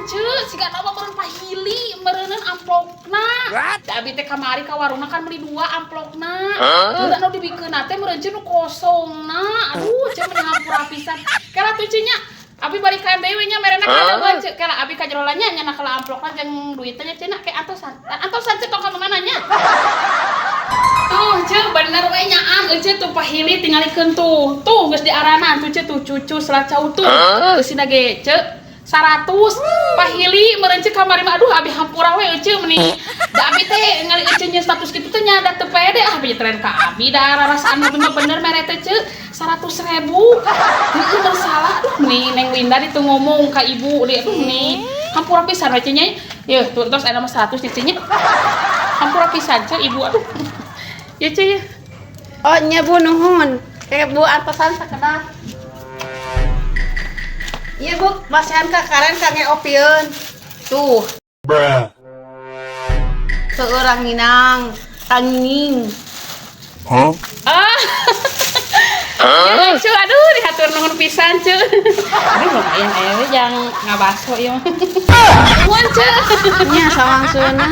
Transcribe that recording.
Ceu, siga mah meureun pahili meureuneuh amplopna. Da abi teh kamari ka warungna kan meuli dua amplopna. Tuh anu dibikeunna teh meureun, Ceu, nu kosongna. Aduh, Ceu, meni hampura pisan. Kela tuh, Ceu, nya. Abi balikan deui we nya merena kadawan, Ceu. Kela abi ka jero nya nya kela amplopna jeung duitnya, Ceu, na ke antosan. Antosan, Ceu, tong ka mana nya. Tuh, Ceu, bener we nyaan euceut tuh pahili, tingalikeun tuh. Tuh geus diaranan tuh, Ceu, tuh cucu selacau tuh. Eusina ge, Ceu, 100 pahili meureun, Ceu, kamari mah. Aduh, abi hampura we, euceut, meni da abi teh ngali euceut nya status kitu teh nya da teu pede ah abi tren ka abi da rarasaan abi mah bener mere teh, Ceu, 100 ribu. Heueuh, mun salah, aduh, meni Neng Winda ditu ngomong ka ibu di, aduh, meni hampura pisan we, Ceu, nya. Yeuh, tuh tos aya mah 100 nya, Ceu, nya. Hampura pisan, Ceu, ibu, aduh ya, Ceu, ya. Oh nya, Bu, nuhun. Kayak Bu antosan sakedap. Iya, Bu, masihan ka karen kangge opieun. Tuh, Bruh. Seueur ranginang, rangining. Huh? Ah. Ya, Cu, aduh, dihatur nuhun pisan, Cu. Aduh, lumayan aya we jang ngabaso ieu mah. Nuhun, Cu. Nya, sawangsulna.